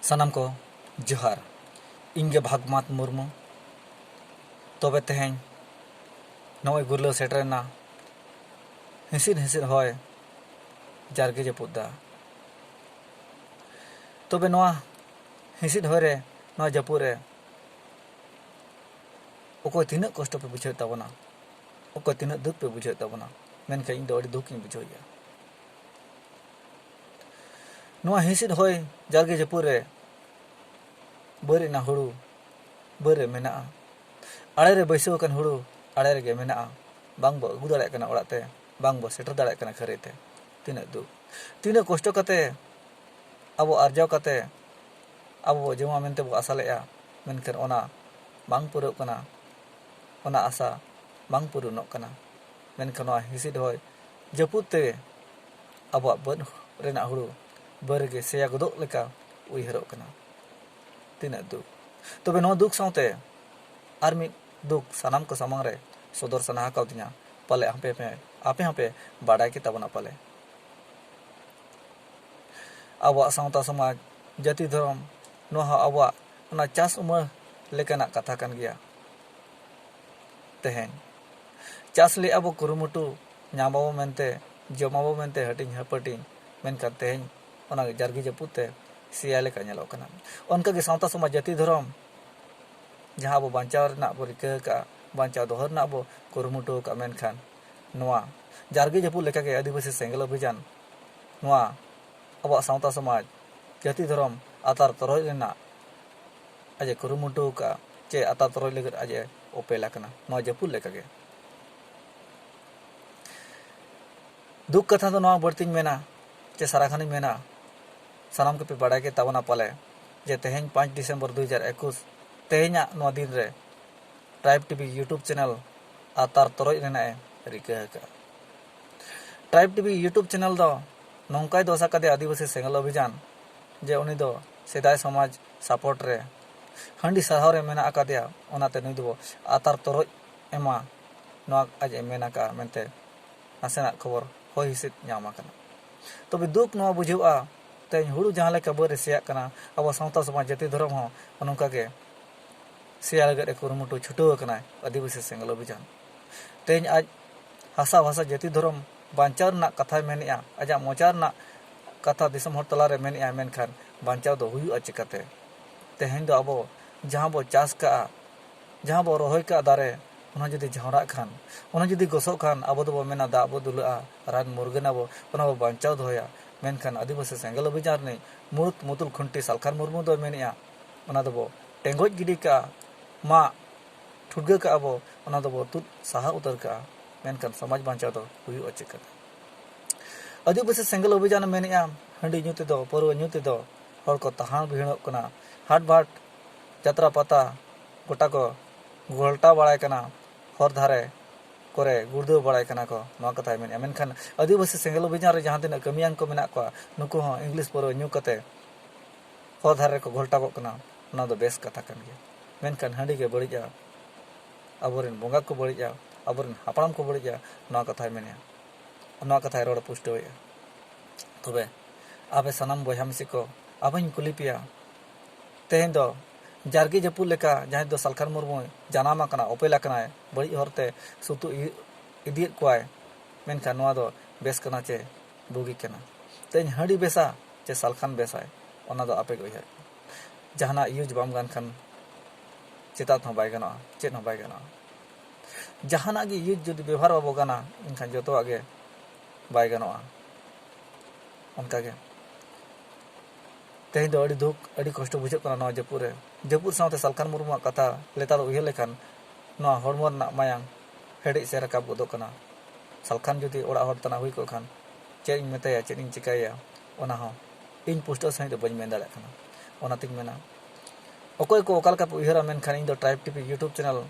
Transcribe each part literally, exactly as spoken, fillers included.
ᱥᱟᱱᱟᱢ ᱠᱚ ᱡᱚᱦᱟᱨ᱾ ᱤᱧ ᱜᱮ ᱵᱷᱟᱜᱽᱢᱟᱛ ᱢᱩᱨᱢᱩ᱾ ᱛᱚᱵᱮ ᱛᱮᱦᱮᱧ ᱱᱚᱜᱼᱚᱭ ᱜᱩᱨᱞᱟᱹᱣ ᱥᱮᱴᱮᱨᱮᱱᱟ ᱦᱤᱸᱥᱤᱫ ᱦᱤᱸᱥᱤᱫ ᱦᱚᱭ ᱡᱟᱨᱜᱮ ᱡᱟᱹᱯᱩᱫ ᱫᱟ᱾ ᱛᱚᱵᱮ ᱱᱚᱣᱟ ᱦᱤᱸᱥᱤᱫ ᱦᱚᱭ ᱨᱮ, ᱱᱚᱣᱟ ᱡᱟᱹᱯᱩᱫ ᱨᱮ ᱚᱠᱚᱭ ᱛᱤᱱᱟᱹᱜ ᱠᱚᱥᱴᱚ ᱯᱮ ᱵᱩᱡᱷᱟᱹᱣᱮᱫ ᱛᱟᱵᱚᱱᱟ, ᱚᱠᱚᱭ ᱛᱤᱱᱟᱹᱜ ᱫᱩᱠ ᱯᱮ ᱵᱩᱡᱷᱟᱹᱣᱮᱫ ᱛᱟᱵᱚᱱᱟ, ᱢᱮᱱᱠᱷᱟᱱ ᱤᱧ ᱫᱚ ᱟᱹᱰᱤ ᱫᱩᱠ ᱤᱧ ᱵᱩᱡᱷᱟᱹᱣᱮᱫᱼᱟ᱾ ᱱᱚᱣᱟ ᱦᱤᱸᱥᱤᱫ ᱦᱚᱭ ᱡᱟᱨᱜᱮ ᱡᱟᱹᱯᱩᱫ ᱨᱮ ᱵᱟᱹᱨ ᱨᱮᱱᱟᱜ ᱦᱩᱲᱩ ᱵᱟᱹᱨ ᱨᱮ ᱢᱮᱱᱟᱜᱼᱟ, ᱟᱲᱮ ᱨᱮ ᱵᱟᱹᱭᱥᱟᱹᱣ ᱟᱠᱟᱱ ᱦᱩᱲᱩ ᱟᱲᱮ ᱨᱮᱜᱮ ᱢᱮᱱᱟᱜᱼᱟ, ᱵᱟᱝ ᱵᱚ ᱟᱹᱜᱩ ᱫᱟᱲᱮᱭᱟᱜ ᱠᱟᱱᱟ ᱚᱲᱟᱜ ᱛᱮ, ᱵᱟᱝ ᱵᱚ ᱥᱮᱴᱮᱨ ᱫᱟᱲᱮᱭᱟᱜ ᱠᱟᱱᱟ ᱠᱷᱟᱹᱨᱟᱹᱭ ᱛᱮ᱾ ᱛᱤᱱᱟᱹᱜ ᱫᱩᱠ, ᱛᱤᱱᱟᱹᱜ ᱠᱚᱥᱴᱚ ᱠᱟᱛᱮ ᱟᱵᱚ ᱟᱨᱡᱟᱣ ᱠᱟᱛᱮ ᱟᱵᱚ ᱵᱚ ᱡᱚᱢᱟ ᱢᱮᱱᱛᱮ ᱵᱚ ᱟᱥᱟ ᱞᱮᱫᱼᱟ, ᱢᱮᱱᱠᱷᱟᱱ ᱚᱱᱟ ᱵᱟᱝ ᱯᱩᱨᱟᱹᱜ ᱠᱟᱱᱟ, ᱚᱱᱟ ᱟᱥᱟ ᱵᱟᱝ ᱯᱩᱨᱚᱱᱚᱜ ᱠᱟᱱᱟ᱾ ᱢᱮᱱᱠᱷᱟᱱ ᱱᱚᱣᱟ ᱦᱤᱸᱥᱤᱫ ᱦᱚᱭ ᱡᱟᱹᱯᱩᱫ ᱛᱮ ᱟᱵᱚᱣᱟᱜ ᱵᱟᱹᱫᱽ ᱨᱮᱱᱟᱜ ᱦᱩᱲᱩ ᱵᱟᱹᱨ ᱨᱮᱜᱮ ᱥᱮᱭᱟ ᱜᱚᱫᱚᱜ ᱞᱮᱠᱟ ᱩᱭᱦᱟᱹᱨᱚᱜ ᱠᱟᱱᱟ᱾ ᱛᱤᱱᱟᱹᱜ ᱫᱩᱠ! ᱛᱚᱵᱮ ᱱᱚᱣᱟ ᱫᱩᱠ ᱥᱟᱶᱛᱮ ᱟᱨ ᱢᱤᱫ ᱫᱩᱠ ᱥᱟᱱᱟᱢ ᱠᱚ ᱥᱟᱢᱟᱝ ᱨᱮ ᱥᱚᱫᱚᱨ ᱥᱟᱱᱟ ᱟᱠᱟᱣᱫᱤᱧᱟ, ᱯᱟᱞᱮ ᱟᱯᱮ ᱯᱮ, ᱟᱯᱮ ᱦᱚᱸᱯᱮ ᱵᱟᱰᱟᱭ ᱜᱮ ᱛᱟᱵᱚᱱᱟ ᱯᱟᱞᱮ᱾ ᱟᱵᱚᱣᱟᱜ ᱥᱟᱶᱛᱟ ᱥᱚᱢᱟᱡᱽ, ᱡᱟᱹᱛᱤ ᱫᱷᱚᱨᱚᱢ, ᱱᱚᱣᱟ ᱦᱚᱸ ᱟᱵᱚᱣᱟᱜ ᱚᱱᱟ ᱪᱟᱥ ᱩᱢᱟᱹᱲ ᱞᱮᱠᱟᱱᱟᱜ ᱠᱟᱛᱷᱟ ᱠᱟᱱ ᱜᱮᱭᱟ᱾ ᱛᱮᱦᱮᱧ ᱪᱟᱥ ᱞᱮᱜᱼᱟ ᱵᱚ ᱠᱩᱨᱩᱢᱩᱴᱩ, ᱧᱟᱢ ᱟᱵᱚ ᱢᱮᱱᱛᱮ, ᱡᱚᱢ ᱟᱵᱚ ᱢᱮᱱᱛᱮ ᱦᱟᱹᱴᱤᱧ ᱦᱟᱹᱯᱟᱹᱴᱤᱧ, ᱢᱮᱱᱠᱷᱟᱱ ᱛᱮᱦᱮᱧ ᱚᱱᱟ ᱡᱟᱨᱜᱤ ᱡᱟᱹᱯᱩᱫ ᱛᱮ ᱥᱮᱭᱟ ᱞᱮᱠᱟ ᱧᱮᱞᱚᱜ ᱠᱟᱱᱟ᱾ ᱚᱱᱠᱟᱜᱮ ᱥᱟᱶᱛᱟ ᱥᱚᱢᱟᱡᱽ, ᱡᱟᱹᱛᱤ ᱫᱷᱚᱨᱚᱢ, ᱡᱟᱦᱟᱸ ᱟᱵᱚ ᱵᱟᱧᱪᱟᱣ ᱨᱮᱱᱟᱜ ᱵᱚ ᱨᱤᱠᱟᱹ ᱟᱠᱟᱫᱼᱟ, ᱵᱟᱧᱪᱟᱣ ᱫᱚᱦᱚ ᱨᱮᱱᱟᱜ ᱵᱚ ᱠᱩᱨᱩᱢᱩᱴᱩ ᱟᱠᱟᱫᱼᱟ, ᱢᱮᱱᱠᱷᱟᱱ ᱱᱚᱣᱟ ᱡᱟᱨᱜᱤ ᱡᱟᱹᱯᱩᱫ ᱞᱮᱠᱟᱜᱮ ᱟᱹᱫᱤᱵᱟᱹᱥᱤ ᱥᱮᱸᱜᱮᱞ ᱚᱵᱷᱤᱡᱟᱱ ᱱᱚᱣᱟ ᱟᱵᱚᱣᱟᱜ ᱥᱟᱶᱛᱟ ᱥᱚᱢᱟᱡᱽ, ᱡᱟᱹᱛᱤ ᱫᱷᱚᱨᱚᱢ ᱟᱛᱟᱨ ᱛᱚᱨᱚᱡ ᱨᱮᱱᱟᱜ ᱟᱡ ᱮ ᱠᱩᱨᱩᱢᱩᱴᱩ ᱟᱠᱟᱫᱼᱟ, ᱪᱮ ᱟᱛᱟᱨ ᱛᱚᱨᱚᱡ ᱞᱟᱹᱜᱤᱫ ᱟᱡ ᱮ ᱚᱯᱮᱞ ᱟᱠᱟᱱᱟ, ᱱᱚᱣᱟ ᱡᱟᱹᱯᱩᱫ ᱞᱮᱠᱟᱜᱮ᱾ ᱫᱩᱠ ᱠᱟᱛᱷᱟ ᱫᱚ ᱱᱚᱣᱟ ᱵᱟᱹᱲᱛᱤᱧ ᱢᱮᱱᱟ, ᱪᱮ ᱥᱟᱨᱟ ᱠᱷᱟᱱᱤᱧ ᱢᱮᱱᱟ, ᱥᱟᱱᱟᱢ ᱠᱚᱯᱮ ᱵᱟᱲᱟᱭ ᱜᱮ ᱛᱟᱵᱚᱱᱟ ᱯᱟᱞᱮ, ᱡᱮ ᱛᱮᱦᱮᱧ ᱯᱟᱸᱪ ᱰᱤᱥᱮᱢᱵᱚᱨ ᱫᱩ ᱦᱟᱡᱟᱨ ᱮᱠᱩᱥ, ᱛᱮᱦᱮᱧᱟᱜ ᱱᱚᱣᱟ ᱫᱤᱱ ᱨᱮ ᱴᱨᱟᱭᱤᱵᱽ ᱴᱤᱵᱷᱤ YouTube ᱪᱮᱱᱮᱞ ᱟᱛᱟᱨ ᱛᱚᱨᱚᱡ ᱨᱮᱱᱟᱜ ᱮ ᱨᱤᱠᱟᱹ ᱟᱠᱟᱫᱼᱟ᱾ ᱴᱨᱟᱭᱤᱵᱽ ᱴᱤᱵᱷᱤ YouTube ᱪᱮᱱᱮᱞ ᱫᱚ ᱱᱚᱝᱠᱟᱭ ᱫᱚᱥ ᱟᱠᱟᱫᱮᱭᱟ ᱟᱹᱫᱤᱵᱟᱹᱥᱤ ᱥᱮᱸᱜᱮᱞ ᱚᱵᱷᱤᱡᱟᱱ, ᱡᱮ ᱩᱱᱤ ᱫᱚ ᱥᱮᱫᱟᱭ ᱥᱚᱢᱟᱡᱽ ᱥᱟᱯᱳᱨᱴ ᱨᱮ ᱦᱟᱺᱰᱤ ᱥᱟᱨᱦᱟᱣ ᱨᱮ ᱢᱮᱱᱟᱜ ᱟᱠᱟᱫᱮᱭᱟ, ᱚᱱᱟᱛᱮ ᱱᱩᱭ ᱫᱚᱵᱚ ᱟᱛᱟᱨ ᱛᱚᱨᱚᱡ ᱮᱢᱟ, ᱱᱚᱣᱟ ᱟᱡ ᱮ ᱢᱮᱱ ᱟᱠᱟᱫᱼᱟ ᱢᱮᱱᱛᱮ ᱱᱟᱥᱮᱱᱟᱜ ᱠᱷᱚᱵᱚᱨ ᱦᱚᱭ ᱦᱤᱸᱥᱤᱫ ᱧᱟᱢ ᱟᱠᱟᱱᱟ᱾ ᱛᱚᱵᱮ ᱫᱩᱠ ᱱᱚᱣᱟ ᱵᱩᱡᱷᱟᱹᱜᱼᱟ, ᱛᱮᱦᱮᱧ ᱦᱩᱲᱩ ᱡᱟᱦᱟᱸ ᱞᱮᱠᱟ ᱵᱟᱹᱫᱽ ᱨᱮ ᱥᱮᱭᱟᱜ ᱠᱟᱱᱟ, ᱟᱵᱚ ᱥᱟᱶᱛᱟ ᱥᱚᱢᱟᱡᱽ ᱡᱟᱹᱛᱤ ᱫᱷᱚᱨᱚᱢ ᱦᱚᱸ ᱱᱚᱝᱠᱟ ᱜᱮ ᱥᱮᱭᱟ ᱞᱟᱹᱜᱤᱫ ᱮ ᱠᱩᱨᱩᱢᱩᱴᱩ ᱪᱷᱩᱴᱟᱹᱣ ᱟᱠᱟᱱᱟᱭ ᱟᱹᱫᱤᱵᱟᱹᱥᱤ ᱥᱮᱸᱜᱮᱞ ᱚᱵᱷᱤᱡᱟᱱ᱾ ᱛᱮᱦᱮᱧ ᱟᱡ ᱦᱟᱥᱟ ᱵᱷᱟᱥᱟ ᱡᱟᱹᱛᱤ ᱫᱷᱚᱨᱚᱢ ᱵᱟᱧᱪᱟᱣ ᱨᱮᱱᱟᱜ ᱠᱟᱛᱷᱟᱭ ᱢᱮᱱᱮᱜᱼᱟ, ᱟᱡᱟᱜ ᱢᱚᱪᱟ ᱨᱮᱱᱟᱜ ᱠᱟᱛᱷᱟ ᱫᱤᱥᱚᱢ ᱦᱚᱲ ᱛᱟᱞᱟᱨᱮ ᱢᱮᱱᱮᱜᱼᱟ, ᱢᱮᱱᱠᱷᱟᱱ ᱵᱟᱧᱪᱟᱣ ᱫᱚ ᱦᱩᱭᱩᱜᱼᱟ ᱪᱤᱠᱟᱹᱛᱮ? ᱛᱮᱦᱮᱧ ᱫᱚ ᱟᱵᱚ ᱡᱟᱦᱟᱸ ᱵᱚ ᱪᱟᱥ ᱠᱟᱜᱼᱟ, ᱡᱟᱦᱟᱸ ᱵᱚ ᱨᱚᱦᱚᱭ ᱠᱟᱜᱼᱟ ᱫᱟᱨᱮ, ᱚᱱᱟ ᱡᱩᱫᱤ ᱡᱷᱟᱣᱨᱟᱜ ᱠᱷᱟᱱ, ᱚᱱᱟ ᱡᱩᱫᱤ ᱜᱚᱥᱚᱜ ᱠᱷᱟᱱ, ᱟᱵᱚ ᱫᱚᱵᱚ ᱢᱮᱱᱟ ᱫᱟᱜ ᱵᱚ ᱫᱩᱞᱟᱜᱼᱟ, ᱨᱟᱱ ᱢᱩᱨᱜᱟᱹᱱ ᱟᱵᱚ, ᱚᱱᱟ ᱵᱚ ᱵᱟᱧᱪᱟᱣ ᱫᱚᱦᱚᱭᱟ᱾ ᱢᱮᱱᱠᱷᱟᱱ ᱟᱹᱫᱤᱵᱟᱹᱥᱤ ᱥᱮᱸᱜᱮᱞ ᱚᱵᱷᱤᱡᱟᱱ ᱨᱤᱱᱤᱡ ᱢᱩᱲᱩᱫ ᱢᱩᱫᱩᱞ ᱠᱷᱩᱱᱴᱤ ᱥᱟᱞᱠᱷᱟᱱ ᱢᱩᱨᱢᱩ ᱫᱚᱭ ᱢᱮᱱᱮᱜᱼᱟ, ᱚᱱᱟ ᱫᱚᱵᱚ ᱴᱮᱸᱜᱚᱡ ᱜᱤᱰᱤ ᱠᱟᱜᱼᱟ, ᱢᱟᱜ ᱴᱷᱩᱴᱜᱟᱹ ᱠᱟᱜᱼᱟ ᱵᱚ, ᱚᱱᱟ ᱫᱚᱵᱚ ᱛᱩᱫ ᱥᱟᱦᱟ ᱩᱛᱟᱹᱨ ᱠᱟᱜᱼᱟ᱾ ᱢᱮᱱᱠᱷᱟᱱ ᱥᱚᱢᱟᱡᱽ ᱵᱟᱧᱪᱟᱣ ᱫᱚ ᱦᱩᱭᱩᱜᱼᱟ ᱪᱤᱠᱟᱹᱛᱮ? ᱟᱹᱫᱤᱵᱟᱹᱥᱤ ᱥᱮᱸᱜᱮᱞ ᱚᱵᱷᱤᱡᱟᱱ ᱮ ᱢᱮᱱᱮᱜᱼᱟ, ᱦᱟᱺᱰᱤ ᱧᱩ ᱛᱮᱫᱚ, ᱯᱟᱹᱨᱣᱟᱹ ᱧᱩ ᱛᱮᱫᱚ ᱦᱚᱲ ᱠᱚ ᱛᱟᱦᱟᱸᱲ ᱵᱤᱦᱤᱲᱚᱜ ᱠᱟᱱᱟ᱾ ᱦᱟᱴ ᱵᱟᱴ, ᱡᱟᱛᱨᱟ ᱯᱟᱛᱟ, ᱜᱚᱴᱟ ᱠᱚ ᱜᱷᱚᱞᱴᱟᱣ ᱵᱟᱲᱟᱭ ᱠᱟᱱᱟ, ᱦᱚᱨ ᱫᱷᱟᱨᱮ ᱠᱚᱨᱮ ᱜᱩᱲᱫᱟᱹᱣ ᱵᱟᱲᱟᱭ ᱠᱟᱱᱟ ᱠᱚ, ᱱᱚᱣᱟ ᱠᱟᱛᱷᱟᱭ ᱢᱮᱱᱮᱜᱼᱟ᱾ ᱢᱮᱱᱠᱷᱟᱱ ᱟᱹᱫᱤᱵᱟᱹᱥᱤ ᱥᱮᱸᱜᱮᱞ ᱚᱵᱷᱤᱡᱟᱱ ᱨᱮ ᱡᱟᱦᱟᱸ ᱛᱤᱱᱟᱹᱜ ᱠᱟᱹᱢᱤᱭᱟᱱ ᱠᱚ ᱢᱮᱱᱟᱜ ᱠᱚᱣᱟ, ᱱᱩᱠᱩ ᱦᱚᱸ ᱤᱝᱞᱤᱥ ᱯᱟᱹᱣᱨᱟᱹ ᱧᱩ ᱠᱟᱛᱮ ᱦᱚᱨ ᱫᱷᱟᱨᱮ ᱨᱮᱠᱚ ᱜᱷᱚᱞᱴᱟᱣᱚᱜ ᱠᱟᱱᱟ᱾ ᱚᱱᱟ ᱫᱚ ᱵᱮᱥ ᱠᱟᱛᱷᱟ ᱠᱟᱱ ᱜᱮᱭᱟ, ᱢᱮᱱᱠᱷᱟᱱ ᱦᱟᱺᱰᱤ ᱜᱮ ᱵᱟᱹᱲᱤᱡᱼᱟ, ᱟᱵᱚᱨᱮᱱ ᱵᱚᱸᱜᱟ ᱠᱚ ᱵᱟᱹᱲᱤᱡᱼᱟ, ᱟᱵᱚᱨᱮᱱ ᱦᱟᱯᱲᱟᱢ ᱠᱚ ᱵᱟᱹᱲᱤᱡᱼᱟ, ᱱᱚᱣᱟ ᱠᱟᱛᱷᱟᱭ ᱢᱮᱱᱮᱜᱼᱟ, ᱱᱚᱣᱟ ᱠᱟᱛᱷᱟᱭ ᱨᱚᱲ ᱯᱩᱥᱴᱟᱹᱣᱮᱜᱼᱟ᱾ ᱛᱚᱵᱮ ᱟᱯᱮ ᱥᱟᱱᱟᱢ ᱵᱚᱭᱦᱟ ᱢᱤᱥᱤ ᱠᱚ, ᱟᱵᱚᱧ ᱠᱩᱞᱤ ᱯᱮᱭᱟ, ᱛᱮᱦᱮᱧ ᱫᱚ ᱡᱟᱨᱜᱮ ᱡᱟᱹᱯᱩᱫ ᱞᱮᱠᱟ ᱡᱟᱦᱟᱸᱭ ᱫᱚ ᱥᱟᱞᱠᱷᱟᱱ ᱢᱩᱨᱢᱩᱭ ᱡᱟᱱᱟᱢ ᱟᱠᱟᱱᱟ, ᱚᱯᱮᱞ ᱟᱠᱟᱱᱟᱭ, ᱵᱟᱹᱲᱤᱡ ᱦᱚᱨᱛᱮ ᱥᱩᱛᱩᱜ ᱤ-, ᱤᱫᱤᱭᱮᱫ ᱠᱚᱣᱟᱭ, ᱢᱮᱱᱠᱷᱟᱱ ᱱᱚᱣᱟ ᱫᱚ ᱵᱮᱥ ᱠᱟᱱᱟ ᱪᱮ ᱵᱩᱜᱤ ᱠᱟᱱᱟ? ᱛᱮᱦᱮᱧ ᱦᱟᱺᱰᱤ ᱵᱮᱥᱟ ᱪᱮ ᱥᱟᱞᱠᱷᱟᱱ ᱵᱮᱥᱟᱭ, ᱚᱱᱟ ᱫᱚ ᱟᱯᱮ ᱜᱮ ᱩᱭᱦᱟᱹᱨ ᱯᱮ᱾ ᱡᱟᱦᱟᱱᱟᱜ ᱤᱭᱩᱡᱽ ᱵᱟᱢ ᱜᱟᱱ ᱠᱷᱟᱱ ᱪᱮᱛᱟᱛ ᱦᱚᱸ ᱵᱟᱭ ᱜᱟᱱᱚᱜᱼᱟ, ᱪᱮᱫ ᱦᱚᱸ ᱵᱟᱭ ᱜᱟᱱᱚᱜᱼᱟ᱾ ᱡᱟᱦᱟᱱᱟᱜ ᱜᱮ ᱤᱭᱩᱡᱽ ᱡᱩᱫᱤ ᱵᱮᱵᱚᱦᱟᱨ ᱵᱟᱵᱚ ᱜᱟᱱᱟ, ᱮᱱᱠᱷᱟᱱ ᱡᱚᱛᱚᱣᱟᱜ ᱜᱮ ᱵᱟᱭ ᱜᱟᱱᱚᱜᱼᱟ᱾ ᱚᱱᱠᱟᱜᱮ ᱛᱮᱦᱮᱧ ᱫᱚ ᱟᱹᱰᱤ ᱫᱩᱠ, ᱟᱹᱰᱤ ᱠᱚᱥᱴᱚ ᱵᱩᱡᱷᱟᱹᱜ ᱠᱟᱱᱟ ᱱᱚᱣᱟ ᱡᱟᱹᱯᱩᱫ ᱨᱮ᱾ ᱡᱟᱹᱯᱩᱫ ᱥᱟᱶᱛᱮ ᱥᱟᱞᱠᱷᱟᱱ ᱢᱩᱨᱢᱩᱣᱟᱜ ᱠᱟᱛᱷᱟ ᱞᱮᱛᱟᱲ ᱩᱭᱦᱟᱹᱨ ᱞᱮᱠᱷᱟᱱ ᱱᱚᱣᱟ ᱦᱚᱲᱢᱚ ᱨᱮᱱᱟᱜ ᱢᱟᱭᱟᱝ ᱦᱮᱰᱮᱡ ᱥᱮ ᱨᱟᱠᱟᱵ ᱜᱚᱫᱚᱜ ᱠᱟᱱᱟ᱾ ᱥᱟᱞᱠᱷᱟᱱ ᱡᱩᱫᱤ ᱚᱲᱟᱜ ᱦᱚᱲ ᱛᱟᱱᱟᱜ ᱦᱩᱭ ᱠᱚᱜ ᱠᱷᱟᱱ ᱪᱮᱫ ᱤᱧ ᱢᱮᱛᱟᱭᱟ, ᱪᱮᱫ ᱤᱧ ᱪᱤᱠᱟᱹᱭᱟ, ᱚᱱᱟ ᱦᱚᱸ ᱤᱧ ᱯᱩᱥᱴᱟᱹᱣ ᱥᱟᱺᱦᱤᱡ ᱫᱚ ᱵᱟᱹᱧ ᱢᱮᱱ ᱫᱟᱲᱮᱭᱟᱜ ᱠᱟᱱᱟ᱾ ᱚᱱᱟᱛᱤᱧ ᱢᱮᱱᱟ, ᱚᱠᱚᱭ ᱠᱚ ᱚᱠᱟ ᱞᱮᱠᱟ ᱯᱮ ᱩᱭᱦᱟᱹᱨᱟ, ᱢᱮᱱᱠᱷᱟᱱ ᱤᱧ ᱫᱚ Tribe T V YouTube channel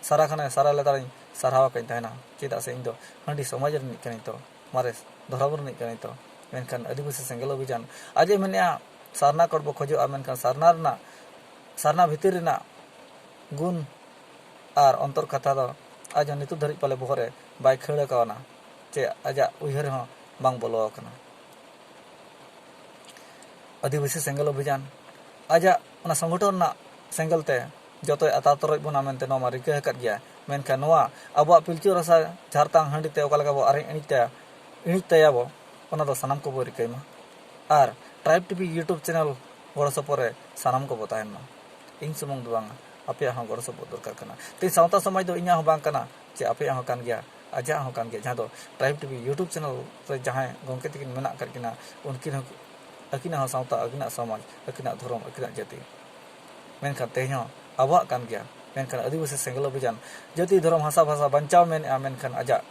ᱥᱟᱨᱟ ᱠᱷᱟᱱᱮ ᱥᱟᱨᱟ ᱞᱮᱛᱟᱲᱤᱧ ᱥᱟᱨᱦᱟᱣ ᱟᱠᱟᱧ ᱛᱟᱦᱮᱱᱟ, ᱪᱮᱫᱟᱜ ᱥᱮ ᱤᱧ ᱫᱚ ᱦᱟᱺᱰᱤ ᱥᱚᱢᱟᱡᱽ ᱨᱤᱱᱤᱡ ᱠᱟᱹᱱᱟᱹᱧ ᱛᱚ, ᱢᱟᱨᱮ ᱫᱷᱚᱨᱚᱢ ᱨᱤᱱᱤᱡ ᱠᱟᱹᱱᱟᱹᱧ ᱛᱚ᱾ ᱢᱮᱱᱠᱷᱟᱱ ᱟᱹᱫᱤᱵᱟᱹᱥᱤ ᱥᱮᱸᱜᱮᱞ ᱚᱵᱷᱤᱡᱟᱱ ᱟᱡ ᱮ ᱢᱮᱱᱮᱜᱼᱟ, ᱥᱟᱨᱱᱟ code ᱵᱚ ᱠᱷᱚᱡᱚᱜᱼᱟ, ᱢᱮᱱᱠᱷᱟᱱ ᱥᱟᱨᱱᱟ ᱨᱮᱱᱟᱜ, ᱥᱟᱨᱱᱟ ᱵᱷᱤᱛᱤᱨ ᱨᱮᱱᱟᱜ ᱜᱩᱱ ᱟᱨ ᱚᱱᱛᱚᱨ ᱠᱟᱛᱷᱟ ᱫᱚ ᱟᱡ ᱦᱚᱸ ᱱᱤᱛᱚᱜ ᱫᱷᱟᱹᱨᱤᱡ ᱯᱟᱞᱮ ᱵᱚᱦᱚᱜ ᱨᱮ ᱵᱟᱭ ᱠᱷᱟᱹᱲ ᱟᱠᱟᱣᱱᱟ, ᱪᱮ ᱟᱡᱟᱜ ᱩᱭᱦᱟᱹᱨ ᱦᱚᱸ ᱵᱟᱝ ᱵᱚᱞᱚ ᱟᱠᱟᱱᱟ᱾ ᱟᱹᱫᱤᱵᱟᱹᱥᱤ ᱥᱮᱸᱜᱮᱞ ᱚᱵᱷᱤᱡᱟᱱ ᱟᱡᱟᱜ ᱚᱱᱟ ᱥᱚᱝᱜᱚᱴᱷᱚᱱ ᱨᱮᱱᱟᱜ ᱥᱮᱸᱜᱮᱞ ᱛᱮ ᱡᱚᱛᱚᱭ ᱟᱛᱟᱨ ᱛᱚᱨᱚᱡ ᱵᱚᱱᱟ ᱢᱮᱱᱛᱮ ᱱᱚᱣᱟ ᱢᱟ ᱨᱤᱠᱟᱹ ᱟᱠᱟᱫ ᱜᱮᱭᱟ᱾ ᱢᱮᱱᱠᱷᱟᱱ ᱱᱚᱣᱟ ᱟᱵᱚᱣᱟᱜ ᱯᱤᱞᱪᱩ ᱨᱟᱥᱟ ᱡᱷᱟᱨᱛᱟᱝ ᱦᱟᱺᱰᱤ ᱛᱮ ᱚᱠᱟ ᱞᱮᱠᱟ ᱵᱚ ᱟᱨᱮᱡ ᱤᱬᱤᱡ ᱛᱟᱭᱟ, ᱤᱬᱤᱡ ᱛᱟᱭᱟᱵᱚ, ᱚᱱᱟ ᱫᱚ ᱥᱟᱱᱟᱢ ᱠᱚᱵᱚ ᱨᱤᱠᱟᱹᱭ ᱢᱟ᱾ ᱟᱨ Tribe TV YouTube channel ᱜᱚᱲᱚ ᱥᱚᱯᱚᱦᱚᱫ ᱨᱮ ᱥᱟᱱᱟᱢ ᱠᱚᱵᱚ ᱛᱟᱦᱮᱱ ᱢᱟ᱾ ᱤᱧ ᱥᱩᱢᱩᱝ ᱫᱚ ᱵᱟᱝᱟ, ᱟᱯᱮᱭᱟᱜ ᱦᱚᱸ ᱜᱚᱲᱚ ᱥᱚᱯᱚᱦᱚᱫ ᱫᱚᱨᱠᱟᱨ ᱠᱟᱱᱟ᱾ ᱛᱮᱦᱮᱧ ᱥᱟᱶᱛᱟ ᱥᱚᱢᱟᱡᱽ ᱫᱚ ᱤᱧᱟᱹᱜ ᱦᱚᱸ ᱵᱟᱝ ᱠᱟᱱᱟ, ᱪᱮ ᱟᱯᱮᱭᱟᱜ ᱦᱚᱸ ᱠᱟᱱ ᱜᱮᱭᱟ, ᱟᱡᱟᱜ ᱦᱚᱸ ᱠᱟᱱ ᱜᱮᱭᱟ᱾ ᱡᱟᱦᱟᱸ ᱫᱚ Tribe TV YouTube channel ᱨᱮ ᱡᱟᱦᱟᱸᱭ ᱜᱚᱢᱠᱮ ᱛᱟᱹᱠᱤᱱ ᱢᱮᱱᱟᱜ ᱟᱠᱟᱫ ᱠᱤᱱᱟ, ᱩᱱᱠᱤᱱ ᱦᱚᱸ, ᱟᱹᱠᱤᱱᱟᱜ ᱦᱚᱸ ᱥᱟᱶᱛᱟ, ᱟᱹᱠᱤᱱᱟᱜ ᱥᱚᱢᱟᱡᱽ, ᱟᱹᱠᱤᱱᱟᱜ ᱫᱷᱚᱨᱚᱢ, ᱟᱹᱠᱤᱱᱟᱜ ᱡᱟᱹᱛᱤ, ᱢᱮᱱᱠᱷᱟᱱ ᱛᱮᱦᱮᱧ ᱦᱚᱸ ᱟᱵᱚᱣᱟᱜ ᱠᱟᱱ ᱜᱮᱭᱟ᱾ ᱢᱮᱱᱠᱷᱟᱱ ᱟᱹᱫᱤᱵᱟᱹᱥᱤ ᱥᱮᱸᱜᱮᱞ ᱚᱵᱷᱤᱡᱟᱱ ᱡᱟᱹᱛᱤ, ᱫᱷᱚᱨᱚᱢ, ᱦᱟᱥᱟ, ᱵᱷᱟᱥᱟ ᱵᱟᱧᱪᱟᱣ ᱢᱮᱱᱮᱜᱼᱟ, ᱢᱮᱱᱠᱷᱟᱱ ᱟᱡᱟᱜ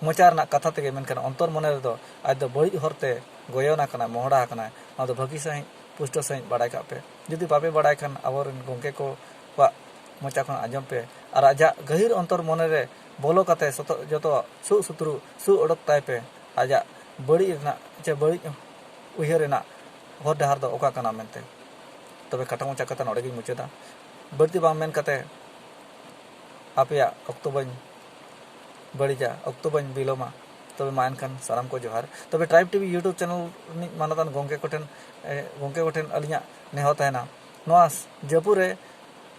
ᱢᱚᱪᱟ ᱨᱮᱱᱟᱜ ᱠᱟᱛᱷᱟ ᱛᱮᱜᱮ, ᱢᱮᱱᱠᱷᱟᱱ ᱚᱱᱛᱚᱨ ᱢᱚᱱᱮ ᱨᱮᱫᱚ ᱟᱡ ᱫᱚ ᱵᱟᱹᱲᱤᱡ ᱦᱚᱨᱛᱮ ᱜᱚᱭᱚᱱ ᱟᱠᱟᱱᱟᱭ, ᱢᱚᱦᱰᱟ ᱟᱠᱟᱱᱟᱭ᱾ ᱱᱚᱣᱟ ᱫᱚ ᱵᱷᱟᱹᱜᱤ ᱥᱟᱺᱦᱤᱡ, ᱯᱩᱥᱴᱟᱹᱣ ᱥᱟᱺᱦᱤᱡ ᱵᱟᱲᱟᱭ ᱠᱟᱜ ᱯᱮ᱾ ᱡᱩᱫᱤ ᱵᱟᱯᱮ ᱵᱟᱲᱟᱭ ᱠᱷᱟᱱ, ᱟᱵᱚᱨᱮᱱ ᱜᱚᱢᱠᱮ ᱠᱚᱣᱟᱜ ᱢᱚᱪᱟ ᱠᱷᱚᱱ ᱟᱸᱡᱚᱢ ᱯᱮ᱾ ᱟᱨ ᱟᱡᱟᱜ ᱜᱟᱹᱦᱤᱨ ᱚᱱᱛᱚᱨ ᱢᱚᱱᱮ ᱨᱮ ᱵᱚᱞᱚ ᱠᱟᱛᱮ ᱥᱚᱛᱚ-, ᱡᱚᱛᱚᱣᱟᱜ ᱥᱩᱜ ᱥᱩᱛᱨᱩ ᱥᱩᱜ ᱚᱰᱚᱠ ᱛᱟᱭ ᱯᱮ᱾ ᱟᱡᱟᱜ ᱵᱟᱹᱲᱤᱡ ᱨᱮᱱᱟᱜ ᱪᱮ ᱵᱟᱹᱲᱤᱡ ᱩᱭᱦᱟᱹᱨ ᱨᱮᱱᱟᱜ ᱦᱚᱨ ᱰᱟᱦᱟᱨ ᱫᱚ ᱚᱠᱟ ᱠᱟᱱᱟ ᱢᱮᱱᱛᱮ᱾ ᱛᱚᱵᱮ ᱠᱟᱴᱟ ᱢᱚᱪᱟ ᱠᱟᱛᱷᱟ ᱱᱚᱰᱮ ᱜᱤᱧ ᱢᱩᱪᱟᱹᱫᱟ᱾ ᱵᱟᱹᱲᱛᱤ ᱵᱟᱝ ᱢᱮᱱ ᱠᱟᱛᱮ ᱟᱯᱮᱭᱟᱜ ᱚᱠᱛᱚ ᱵᱟᱹᱧ ᱵᱟᱹᱲᱤᱡᱟ, ᱚᱠᱛᱚ ᱵᱟᱹᱧ ᱵᱤᱞᱚᱢᱟ᱾ ᱛᱚᱵᱮ ᱢᱟ ᱮᱱᱠᱷᱟᱱ ᱥᱟᱱᱟᱢ ᱠᱚ ᱡᱚᱦᱟᱨ᱾ ᱛᱚᱵᱮ Tribe TV YouTube channel ᱨᱤᱱᱤᱡ ᱢᱟᱱᱚᱛᱟᱱ ᱜᱚᱢᱠᱮ ᱠᱚᱴᱷᱮᱱ, ᱮ, ᱜᱚᱢᱠᱮ ᱠᱚᱴᱷᱮᱱ ᱟᱹᱞᱤᱧᱟᱜ ᱱᱮᱦᱚᱨ ᱛᱟᱦᱮᱱᱟ, ᱱᱚᱣᱟ ᱡᱟᱹᱯᱩᱫ ᱨᱮ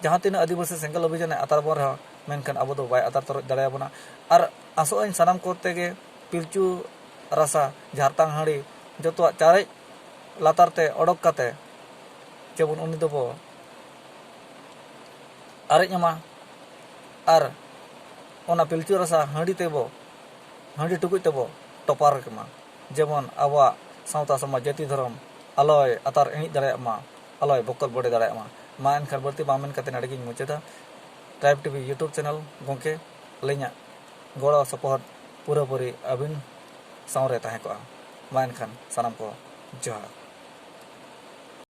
ᱡᱟᱦᱟᱸ ᱛᱤᱱᱟᱹᱜ ᱟᱹᱫᱤᱵᱟᱹᱥᱤ ᱥᱮᱸᱜᱮᱞ ᱚᱵᱷᱤᱡᱟᱱᱮ ᱟᱛᱟᱨ ᱵᱚᱱ ᱨᱮᱦᱚᱸ, ᱢᱮᱱᱠᱷᱟᱱ ᱟᱵᱚ ᱫᱚ ᱵᱟᱭ ᱟᱛᱟᱨ ᱛᱚᱨᱚᱡ ᱫᱟᱲᱮᱭᱟᱵᱚᱱᱟ᱾ ᱟᱨ ᱟᱥᱚᱜ ᱟᱹᱧ ᱥᱟᱱᱟᱢ ᱠᱚᱛᱮ ᱜᱮ ᱯᱤᱞᱪᱩ ᱨᱟᱥᱟ, ᱡᱷᱟᱨᱛᱟᱝ ᱦᱟᱺᱰᱤ ᱡᱚᱛᱚᱣᱟᱜ ᱪᱟᱨᱮᱡ ᱞᱟᱛᱟᱨ ᱛᱮ ᱚᱰᱚᱠ ᱠᱟᱛᱮ ᱡᱮᱢᱚᱱ ᱩᱱᱤ ᱫᱚᱵᱚ ᱟᱨᱮᱡ ᱮᱢᱟ ᱟᱨ ᱚᱱᱟ ᱯᱤᱞᱪᱩ ᱨᱟᱥᱟ ᱦᱟᱺᱰᱤ ᱛᱮᱵᱚ, ᱦᱟᱺᱰᱤ ᱴᱩᱠᱩᱡ ᱛᱮᱵᱚ ᱴᱚᱯᱟᱨ ᱠᱮᱢᱟ, ᱡᱮᱢᱚᱱ ᱟᱵᱚᱣᱟᱜ ᱥᱟᱶᱛᱟ ᱥᱚᱢᱟᱡᱽ ᱡᱟᱹᱛᱤ ᱫᱷᱚᱨᱚᱢ ᱟᱞᱚᱭ ᱟᱛᱟᱨ ᱮᱬᱤᱡ ᱫᱟᱲᱮᱭᱟᱜ ᱢᱟ, ᱟᱞᱚᱭ ᱵᱚᱠᱚᱞ ᱵᱚᱰᱮ ᱫᱟᱲᱮᱭᱟᱜ ᱢᱟ᱾ ᱢᱟ ᱮᱱᱠᱷᱟᱱ ᱵᱟᱹᱲᱛᱤ ᱵᱟᱝ ᱢᱮᱱ ᱠᱟᱛᱮ ᱱᱚᱰᱮ ᱜᱤᱧ ᱢᱩᱪᱟᱹᱫᱟ᱾ Tribe TV YouTube channel ᱜᱚᱢᱠᱮ, ᱟᱹᱞᱤᱧᱟᱜ ᱜᱚᱲᱚ ᱥᱚᱯᱚᱦᱚᱫ ᱯᱩᱨᱟᱹᱯᱩᱨᱤ ᱟᱹᱵᱤᱱ ᱥᱟᱶ ᱨᱮ ᱛᱟᱦᱮᱸ ᱠᱚᱜᱼᱟ᱾ ᱢᱟ ᱮᱱᱠᱷᱟᱱ ᱥᱟᱱᱟᱢ ᱠᱚ ᱡᱚᱦᱟᱨ᱾